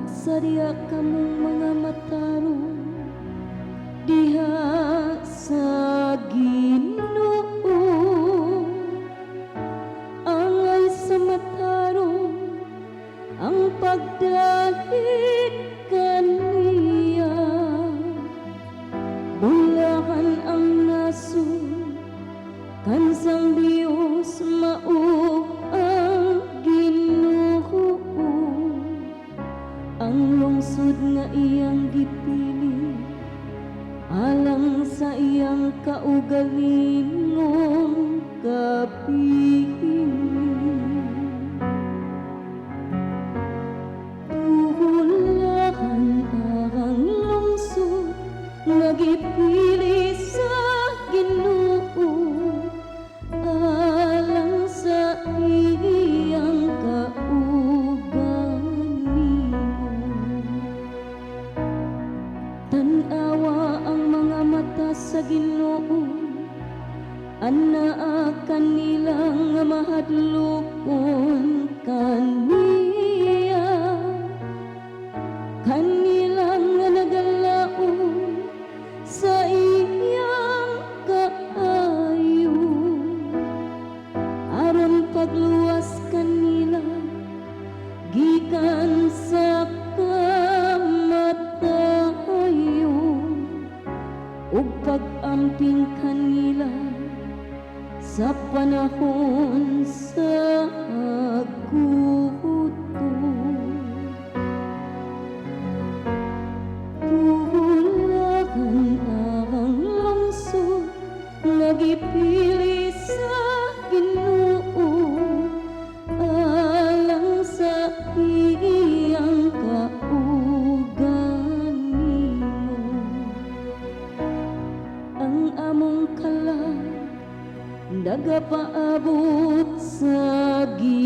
Magsadya kamong mga matarong diha sa Ginoo. Angay sa matarong ang pagdahig kaniya. Bulahan ang nasod kansang Diyos mao ang Ginoo, ang lungsod nga iyang gipili alang sa iyang kaugalingong kapingi. Bulahan ang lungsod nga gipili sa Ginoo alang sa iyang kaugalingon. Tan-awa ang mga mata sa Ginoo anaa kanila nga mahadlokon kaniya, kanila nga nagalaom sa iyang kaayo, aron pagluwas kanila gikan sa kamatayon ug pag-amping kanila sa panahon sa gutom. Bulahan ang lungsod nga gipili sa Ginoo alang sa iyang kaugalingon. Ang among kalag nagapaabot sa Ginoo.